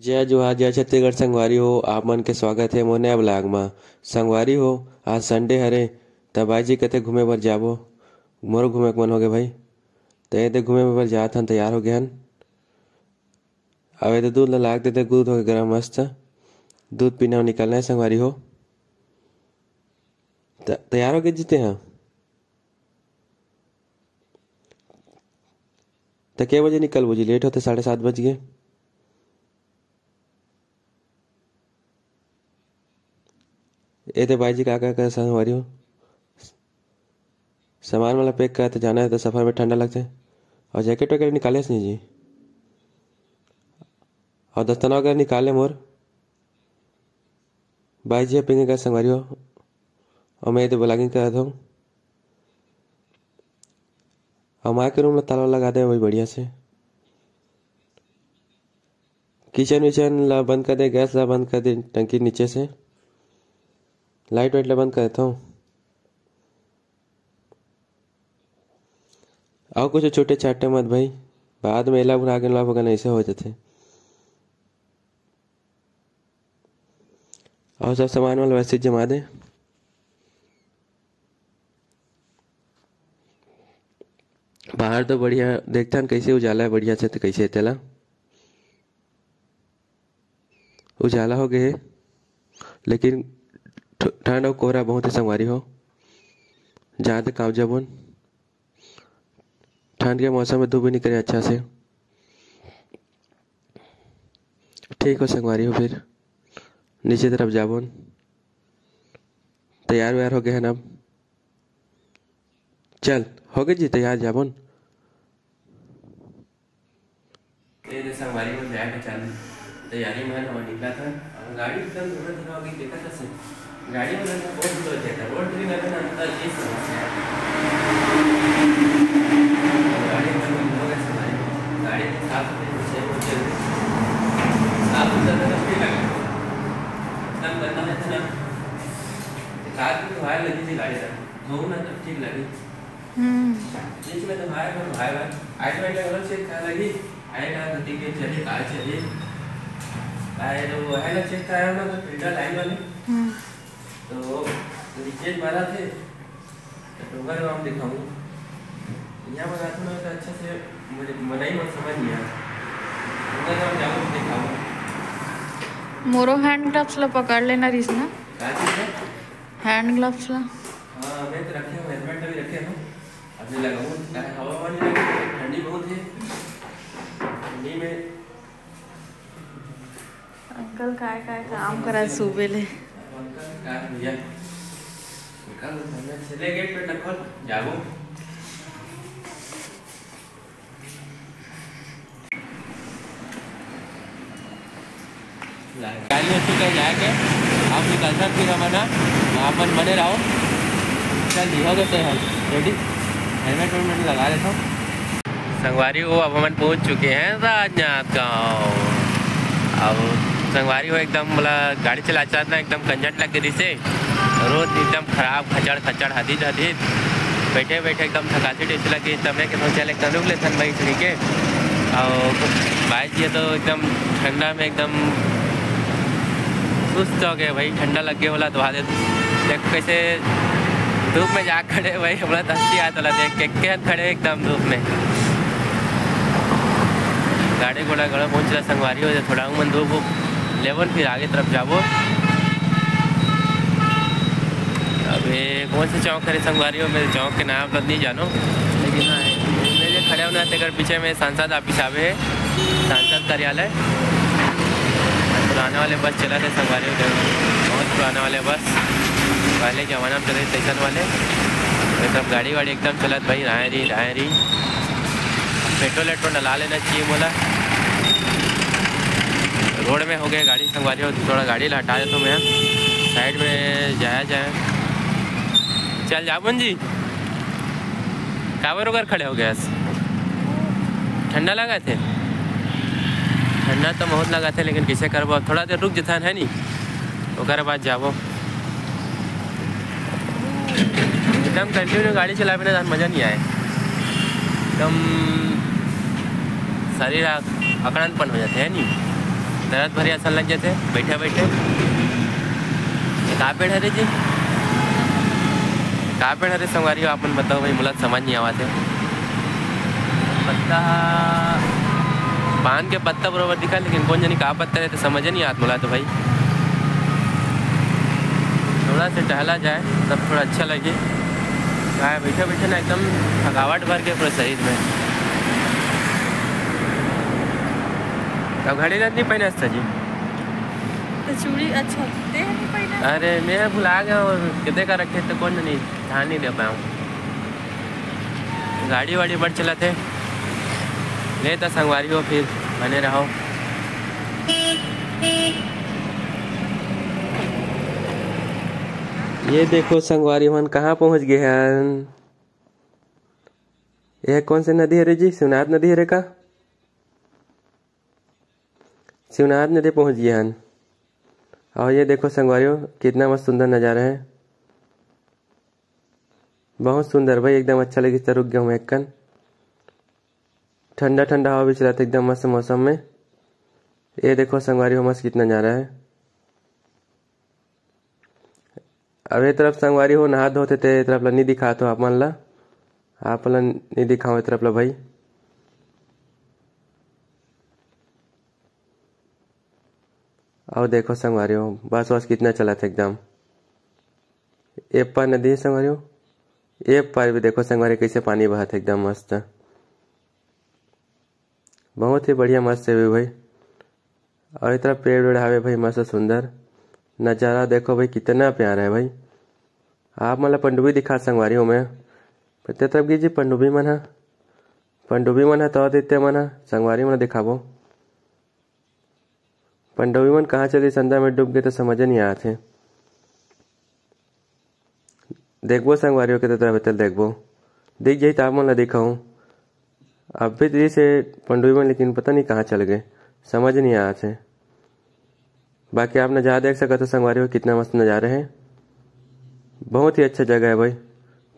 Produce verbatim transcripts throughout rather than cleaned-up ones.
जय जोहार, जय छत्तीसगढ़ संगवारी हो, आप मन के स्वागत हे मोर नया vlog म। संगवारी हो, आज Sunday हरे, त बाई जी कथे घूमे बर जाबो, मोरो घूमे के मन होगे भाई। त एदे घूमे बर जात हन, तैयार होगे हन। अब एदे दूध ल लाग देते, दूध होगे गरम मस्त, दूध पीना निकलना हे संगवारी हो। त-, तैयार होगे जीते हैं। त के बजे निकलबो जी? Late होते, साढ़े सात बज गे। एदे बाई जी का का कर संगवारी हो, सामान वाला pack करत जाना हे त सफर में ठंडा लगथे। अउ jacket वगैरह निकाले से नहीं जी, अउ दस्ताना वगैरह निकाले मोर बाई जी ह packing कर संगवारी हो। अउ मैं एदे vlogging करत हूँ। अउ माँ के room ला ताला लगा दे भाई बढ़िया से। Kitchen विचन ला बंद कर दे, gas ला बंद कर दे, टंकी नीचे से। Light वाइट ला बंद कर देता हूँ। अउ कुछ छोटे चाटे मत भाई, बाद में एला भुना के ला भगन ऐसे हो जाथे। अउ सब सामान वाला व्यवस्थित जमा दे। बाहर तो बढ़िया देखथन, कैसे उजाला है बढ़िया से, तो कैसे तेला उजाला हो गए हे, लेकिन ठ-, ठंड अउ कोहरा बहुत ही संगवारी हो। जहाँ तक काम जबुन, ठंड के मौसम में धूप भी निकले अच्छा से। ठीक हो संगवारी हो, फिर नीचे तरफ जाबुन। तैयार वैयार हो गए हैं ना अब? चल, हो गए जी तैयार, जाबुन। ए दे संगवारी मन, जाए के चालू तैयारी में हन, हमन निकलत हन। अब गाड़ी एकदम धीरे धीरे होगी, देखत हस गाड़ी में तो बहुत धीरे होथे, रोड भी लगे ना, अंदर ये समस्या है। गाड़ी एकदम धीरे होगे संगवारी मन, गाड़ी के साफ सुथरी से हो जल्दी, साफ सुथरा तो ठीक लगे, एकदम गंदा है ना, कार की तो हवा लगी थी गाड़ी का, धोऊ ना तब ठीक लगी। हम्म। बीच में तो भाई, भाई, भाई, भाई, आइल वाइल घलो check करे लगी, आइल का गति के चली, का चली, आइल वो है ना, check करे ना, तो filter line वाले, हम्म। तो leakage भरा थे, तो डोंगर गांव दिखाऊं, यहाँ बना तो मैं तो अच्छा से मुझे मनाई मत समझ नहीं आया, डोंगर गांव जाऊँ दिखाऊँ। मोरो hand gloves ला पकड़ लेना रिस ना। का चीज है? Hand gloves ला। हाँ, मैं तो रखे हूँ, helmet भी रखे हूँ। अभी लगाऊँ, ताकि हवा हवा नहीं लगे, ठंडी बहुत है। ठंडी में अंकल काय काय बहुत काम समस्या करा है। सुबह ले। अंकल, काय भैया? अंकल, हमने चले gate पे टक्कर, जागो। गाड़ी अच्छी कहीं जाके अब निकलता फिर हमन ह अपन बने रहो। चल दी हो गए हम ready, helmet वेलमेट लगा लेता हूँ। संगवारी हो, अब हमन पहुँच चुके हैं राजनांदगांव। अब संगवारी हो, एकदम बोला गाड़ी चला चलात ना एकदम कंजट लग गई से, रोड एकदम खराब, खचड़ खचड़, हदिद हदिद, बैठे बैठे एकदम थकासी जैसे लगी, तब मैं कहता हूँ चल एकदम रुक लेथन भाई, ठीक है। और भाई जी तो एकदम ठंडा में एकदम सुस्त हो गए भाई, ठंडा लग गया बोला तो भाई देख कैसे धूप में जा खड़े भाई, हमरा तो हंसी आत वाला देख के, के खड़े एकदम धूप में। गाड़ी घोड़ा घड़ा पहुंच रहा संगवारी हो, थोड़ा मन धूप उप लेवन फिर आगे तरफ जाबो। अब ये कौन से चौक हरे संगवारी हो, मेरे चौक के नाम तो नहीं जानो, लेकिन हाँ, मेरे खड़े होना तेकर पीछे में सांसद ऑफिस आवे है, सांसद कार्यालय। पुराने वाले बस चला थे संगवारी हो, बहुत पुराने वाले बस, पहले जमाना में चलते स्टेशन वाले। ये सब गाड़ी वाड़ी एकदम चलत भाई, राय रही, राय रही। पेट्रोल वेट्रोल डला लेना चाहिए बोला। रोड में हो गए गाड़ी संगवारी हो, थोड़ा गाड़ी ला हटा देता हूँ मैं, साइड में जाया जाए। चल जाबन जी, काबर ओकर खड़े हो गए? ठंडा लगा थे? ठंडा तो बहुत लगा थे, लेकिन किसे करबो, अब थोड़ा देर रुक जथन, है नी, ओकर बाद जाबो। एकदम कंटिन्यू गाड़ी चलावे ना, मजा नहीं आए, एकदम शरीर अकड़नपन हो जाते है नी। दरद भरे असन लग जाथे बइठे बइठे। ये का पेड़ हरे जी? का पेड़ हरे संगवारी हो, आप मन बताओ भाई, मोला तो समझ नहीं आवत हे। पत्ता, पान के पत्ता बरोबर दिखा, लेकिन कोन जनी का पत्ता हे, तो समझ नहीं आवत मोला तो भाई। थोड़ा से टहला जाए, तब थोड़ा अच्छा लगे। काय बइठे बइठे ना एकदम थकावट भर के पूरा शरीर में। अब घड़ी नहीं पहने हस जी? तो चूड़ी अच्छा, ते नहीं पहने? अरे, मैं भुला गया हूँ, कितने का रखे तो कोन नहीं, ध्यान नहीं दे पाया हूँ। गाड़ी वाड़ी बड़ चलत हे। ले त संगवारी हो, फिर बने रहो। ये देखो संगवारी मन कहाँ पहुँच गए हन। ये कौन से नदी हरे जी? शिवनाथ नदी हरे का? शिवनाथ नदी पहुँच गए हन। और ये देखो संगवारी हो, कितना मस्त सुंदर नज़ारा है। बहुत सुंदर भाई, एकदम अच्छा लगिस त रुक गया हूँ एक कन। ठंडा ठंडा हवा भी चलत हे एकदम मस्त मौसम में। ये देखो संगवारी हो, मस्त कितना नज़ारा है। अब ये तरफ संगवारी हो नहा धोत हे, ते ये तरफ ला नहीं दिखात हो आप मन ला, आप ला नहीं दिखाओ ये तरफ ला भाई। और देखो संगवारी हो, बस बस कितना चलत हे एकदम। ए पार नदी हे संगवारी हो, ए पार भी देखो संगवारी, कैसे पानी बहत हे एकदम मस्त। बहुत ही बढ़िया मस्त हे view भाई। और इतना पेड़ वेड़ हावे भाई, मस्त सुंदर नज़ारा। देखो भाई, कितना प्यारा है भाई। आप मन ला पनडुब्बी दिखा संगवारी हो मैं, पर ते तरफ गिर जी पनडुब्बी मन हा, पनडुब्बी मन हा तो देते मन हा संगवारी मन ला दिखाबो। पनडुब्बी मन कहाँ चली, संदा में डूब गए तो समझ नहीं आत हे। देखबो संगवारी हो, कितना तरह बेतल देखबो, दिख जाही त आप मन ला दिखाऊँ। अभी तो से पनडुब्बी मन, लेकिन पता नहीं कहाँ चल गए, समझ नहीं आत हे। बाकी आप नज़ारा देख सकत हो संगवारी हो, कितना मस्त नज़ारा है। बहुत ही अच्छा जगह है भाई,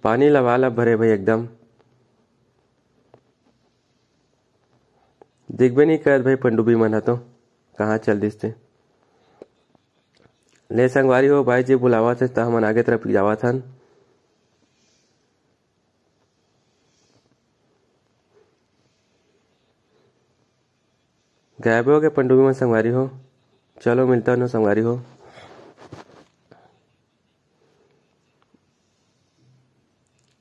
पानी लबालब भरे भाई एकदम। दिखबे नहीं करत भाई पनडुब्बी मन ह तो, कहाँ चल दिस ते। ले संगवारी हो, भाई जी बुलावत हे, त हमन आगे तरफ जावत हन। गायब हो गए पनडुब्बी मन संगवारी हो। चलो मिलता हूँ संगवारी हो।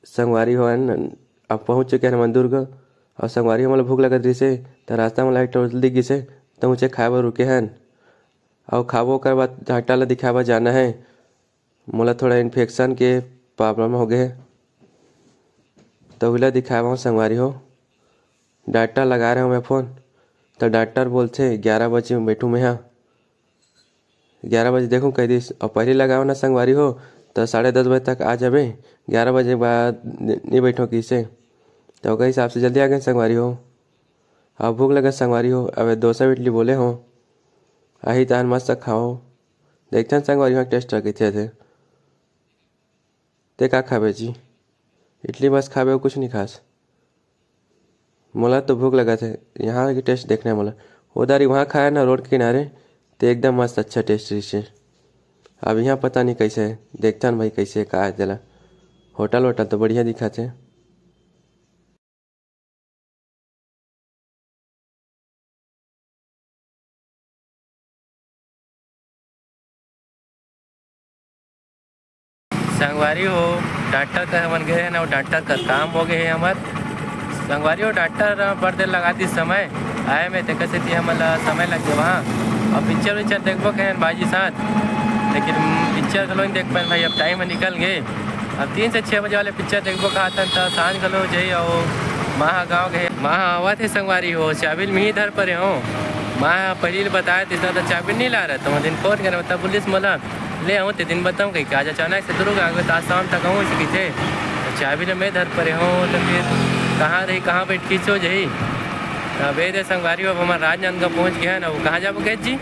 संगवारी हो, अब पहुँच चुके हन हमन दुर्ग। और संगवारी हो, हमन ला भूख लगत रहिसे, त रास्ता में लाइट होटल दिख गिसे, त ऊँचे खाए बर रुके हन। और खाबो, ओकर बाद डॉक्टर ला दिखाए बर जाना है। मोला थोड़ा इन्फेक्शन के प्रॉब्लम हो गए, त उही ला दिखाए बर संगवारी हो। डॉक्टर लगा रहे हो मैं फ़ोन, त डॉक्टर बोलथे, "ग्यारह बजे में बैठूँ मैं हा, ग्यारह बजे देखूँ," कह दिस। और पहले लगाओ ना संगवारी हो, त साढ़े दस बजे तक आ जाबे, ग्यारह बजे के बाद नि-, नहीं बैठो किसे। तो ओकर हिसाब से जल्दी आ गए संगवारी हो। अब भूख लगे संगवारी हो, अब डोसा इडली बोले हो, आही तान मस्त खाओ। देखथन संगवारी हो, टेस्ट कइसे थे। ते का खाबे जी? इडली बस खाबे, अउ कुछ नहीं खास? मोला तो भूख लगत हे, यहाँ के टेस्ट देखना है मोला। वो दारी वहाँ खाया ना रोड के किनारे, ते एकदम मस्त अच्छा टेस्ट रहिसे। अब यहाँ पता नहीं कैसे है, देखथन भाई कैसे का है तेला। होटल वोटल तो बढ़िया दिखत हे। संगवारी हो, डॉक्टर कर हमन गए हन, अउ डॉक्टर कर काम हो गए हे हमर। संगवारी हो, डॉक्टर बड़ देर लगा दिस समय आए में, तेकर सेती हमन ला समय लग गए वहाँ। अउ पिक्चर विक्चर देखबो कहे हन बाजी साथ, लेकिन पिक्चर घलो नहीं देख पाए भाई, अब टाइम निकल गए। अब तीन से छः बजे वाले पिक्चर देखबो कहा था, त सांझ घलो जाई। अउ माँ ह गाँव गए, माँ ह आवत हे संगवारी हो, चाबी ल मिही धर परे हो। माँ ह पहिली ले बताए दिस ना, त चाबी नहीं ला रहे, तो दिन फोन करे, तब बोलिस मोला ले आऊँ, ते दिन बताऊँ कही के। आज अचानक से दुर्ग आ गए, तो आज शाम तक आऊँ, ऐसे कहिथे। तो चाबी ल मैं धर परे हो, तो फिर कहाँ रही, कहाँ बैठ के सो जाही। तब ए दे संगवारी हो, अब हमर राजनांदगांव पहुँच गए हैं ना, वो कहाँ जाबो गए जी?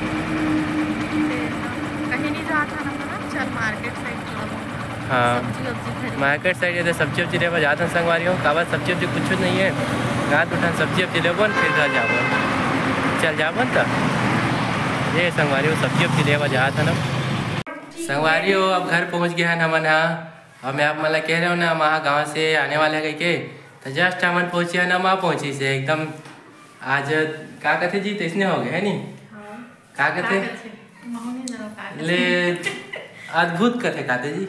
कहीं नहीं जाता ना, चल मार्केट साइड थोड़ा बहुत। हाँ। सब्जी वब्जी खरीद। मार्केट साइड ये तो सब्जी वब्जी लेबा जात हन संगवारी हो, काबर सब्जी वब्जी कुछ नहीं है, रात उठन सब्जी वब्जी लेबो न, फिर घर जाबो, चल जाबो न त। ये संगवारी हो, सब्जी उब्जी लेवा जात हन। संगवारी हो, अब घर पहुँच गए हन हमन हा। अब मैं आप मन ला कहे रहेंव ना, माँ गाँव से आने वाला हे कहिके, त just हमन पहुँचे हन, माँ पहुँचिस हे एकदम। आज का कथे जी, तइसने हो गए हे नी? हाँ। का कथे? का कथे? महू नहीं जानो का कथे। ले, अद्भुत कथे का कथे जी।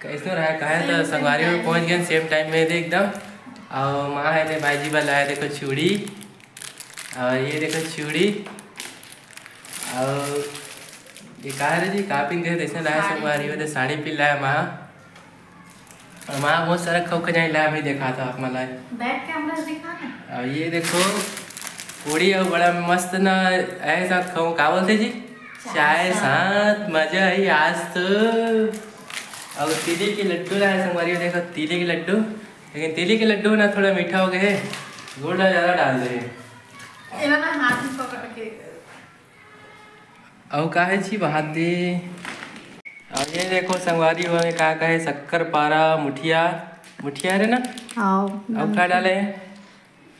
कइसनो रहा, कहे त same time संगवारी में time। पहुँच गए same time में दे एकदम। अउ माँ हे दे भाई जी बर लाए देखो चूड़ी, अउ ये देखो चूड़ी, अउ ये का हरे जी, का पिन कहे तइसने लाए साड़ी। संगवारी हो दे साड़ी पिन लाए माँ। अउ माँ बहुत सारा खऊ खजाई लाए, अभी देखा था आप मन ला। Back camera से दिखा ना। अउ ये देखो पूड़ी अउ बड़ा मस्त ना, ऐसा खऊ का बोलथे जी? चाय चाय साथ। साथ मजा आई आज तो। अउ तिली के लड्डू लाए संगवारी हो, देखो तिली के लड्डू, लेकिन तिली के लड्डू ना थोड़ा मीठा हो गए हे, गुड़ ना ज्यादा डाल दे। एला ना हाथ में पकड़ के। अउ का हे जी, बहात दे। अउ ये देखो संगवारी हो, का का हे, शक्कर पारा, मुठिया, मुठिया हरे ना? हाँ, अउ का नमकीन। डाले हे?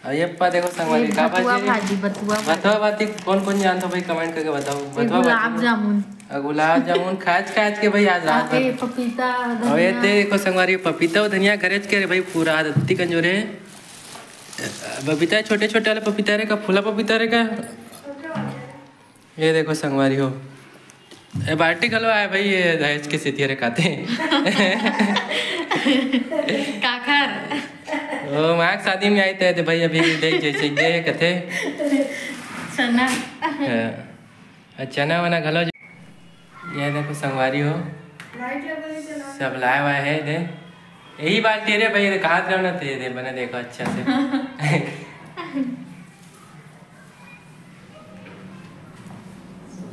अउ ये पा देखो संगवारी, ये का भतुआ भाजी? भाजी, भतुआ भाजी। भतुआ भाजी कौन कौन जानत हो भाई, comment करके बताओ। ये भतुआ गुलाब भाजी। जामुन। अउ गुलाब जामुन खाच खाच के भाई आज रात अरे, भर। पपीता, अउ ये धनिया। ते देखो संगवारी, पपीता अउ धनिया घरेच के रे भाई, पूरा आदत अति कमजोर हे। पपीता छोटे छोटे वाला पपीता रे का, फूला पपीता रे का? ये देखो संगवारी हो, ए बाल्टी घलो आए भाई, ये दहेज के सेती हरे काते। काखर? ओ, माँ के शादी में आए थे, तो भाई अभी देख जैसे दे कथे। चना। हाँ। अउ चना वना घलो। ये देखो संगवारी हो, सब लाए वाए हे दे। यही बाल्टी रे भाई, ये कहा ना थे दे, बने देखो अच्छा से।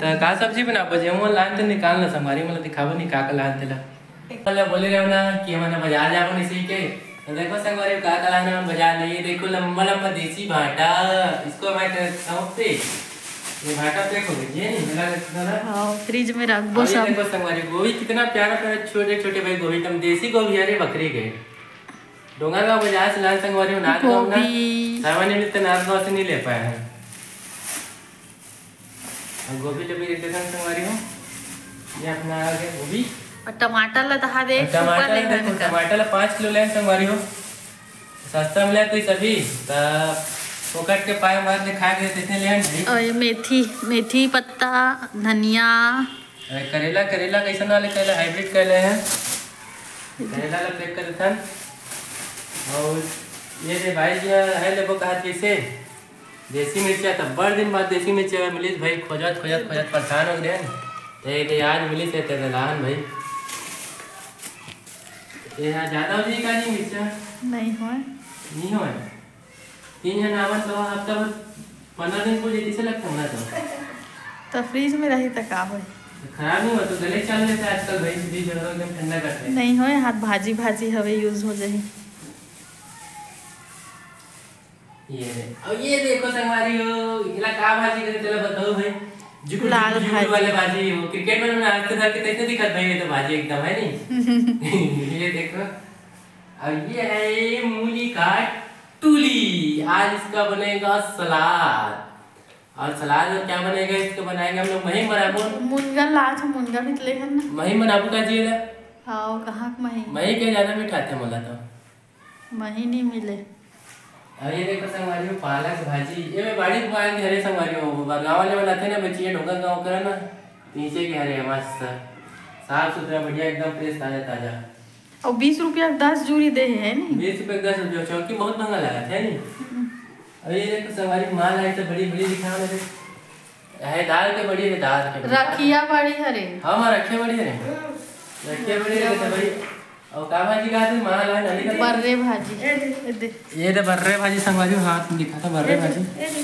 त का सब्जी बनाबो? जे मोला लान ते निकाल ना, संगवारी मोला दिखाबो नहीं का का लान तेला। पहले बोले रहो ना कि हमन बाजार जाबो नहीं सही के। तो देखो संगवारी का का लान हमन बाजार ले, ये देखो लंबा लंबा देसी भाटा, इसको मैं कहता हूँ पे। ये भाटा पैक हो गई, ये नहीं मिला रखा था। हाँ, फ्रिज में रखबो अभी सब। देखो संगवारी गोभी कितना प्यारा प्यारा छोटे छोटे भाई गोभी, एकदम देसी गोभी, अरे बकरी के। डोंगरगांव बाजार से लान संगवारी हो, नाथ गांव ना। गोभी। सामान्य मिलते नाथ गांव से नहीं ले पाए हैं। अउ गोभी ले भी देख लेथन संगवारी हो, ये अपना आ गया गोभी। अउ टमाटर ला दहा दे, अउ टमाटर सुपर ले देखो, हन का। टमाटर ला पाँच किलो लेन संगवारी हो, सस्ता मिला कोई सभी, त फोकट के पाए मार के खा के देते लेन भाई। अउ ये मेथी, मेथी पत्ता, धनिया। अरे करेला, करेला कैसन वाले करेला, hybrid करेला है, करेला ला पैक कर देथन। अउ ये दे भाई जी है लेबो कहा जैसे देसी मिर्चा, त बड़ दिन बाद देसी मिर्चा मिलिस भाई, खोजत, खोजत, खोजत परेशान हो गए। ते, ते आज मिलिस हे, ते लान भाई। ये यहाँ ज्यादा हो जाई का जी मिर्चा? नहीं होय। नहीं होय। तीन जन आवन तो हफ्ता भर, पंद्रह दिन को जैसे लगता होना तो। तो फ्रिज में रही तो का होय? खराब नहीं होता, गले चल लेता है आजकल भाई, फ्रिज एकदम ठंडा करते हैं। नहीं होय, हाथ भाजी भाजी हवे यूज हो जाही। ये दे। अब ये देखो संगवारी हो, इला का भाजी करे तेला बताओ भाई। जुगुड़, लाल जुगुड़, जुगुड़ भाजी। वाले भाजी हो। क्रिकेट में मैं आज तक के कैसे दिखत भाई, ये तो भाजी एकदम है नहीं। ये देखो। अब ये है मूली का टूली। आज इसका बनेगा सलाद। और सलाद में क्या बनेगा, इसको बनाएंगे हम लोग महीम बराबर। मुनगा लाच, मुनगा भी तो लेहन ना। महीम बराबर का जी ला। हाँ, कहाँ के महीम? महीम के ज्यादा मिठाथे मोला तो। मही नहीं मिले। अब ये देखो संगवारी हो, पालक भाजी, ये मैं बाड़ी बुआल के हरे संगवारी हो, बरगांव वाले बनाते ना बच्ची, ये डोंगरगांव करा ना, नीचे के हरे मस्त, साफ सुथरा, बढ़िया, एकदम फ्रेश, ताजा ताजा। और बीस रुपया के दस जूरी दे है, है नी? बीस रुपया के दस जूरी, चौकी बहुत महंगा लगा था, है नी? हम्म। अब ये देखो संगवारी, माल आई तो बड़ी बड़ी दिखा मुझे। है दाल के बड़ी, है दाल के बड़ी। रखिया बड़ी हरे। हाँ, माँ, रखिया बड़ी हरे। रखिया बड़ी हरे तो बड़ी। और का भाजी खाते, माँ ला नली का? बर्रे भाजी। ए दे, ए दे। ये दे बर्रे भाजी संगवारी, हाथ में दिखा था बर्रे ए दे, भाजी। ए दे।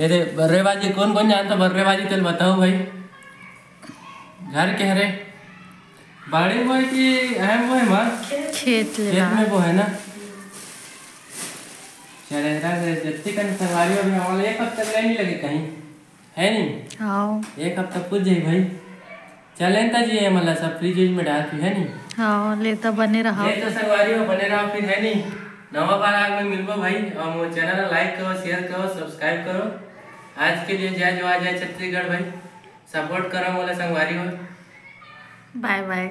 ये दे बर्रे भाजी, कौन कौन जानता बर्रे भाजी, तेल बताओ भाई। घर के हरे। बाड़ी में बोए कि अहम बोए माँ? खेत ले खेत रहा। में बोए ना। चले रहा, जत्ती कन संगवारी अभी हमारे एक हफ्ते के नहीं लगे कहीं। है नी? हाँ। एक हफ्ता पूछ जाई भाई। चलें त जी, ये मला सब फ्रिज व्रिज में डाल के, है नी? हाँ, ले त बने रहा। ले त संगवारी हो, बने रहा फिर, है नी? नवा बार आग में मिलबो भाई, और मोर चैनल ला like करो, share करो, subscribe करो। आज के लिए जय जोहार, जय छत्तीसगढ़ भाई। सपोर्ट करो मोला संगवारी हो। बाय बाय।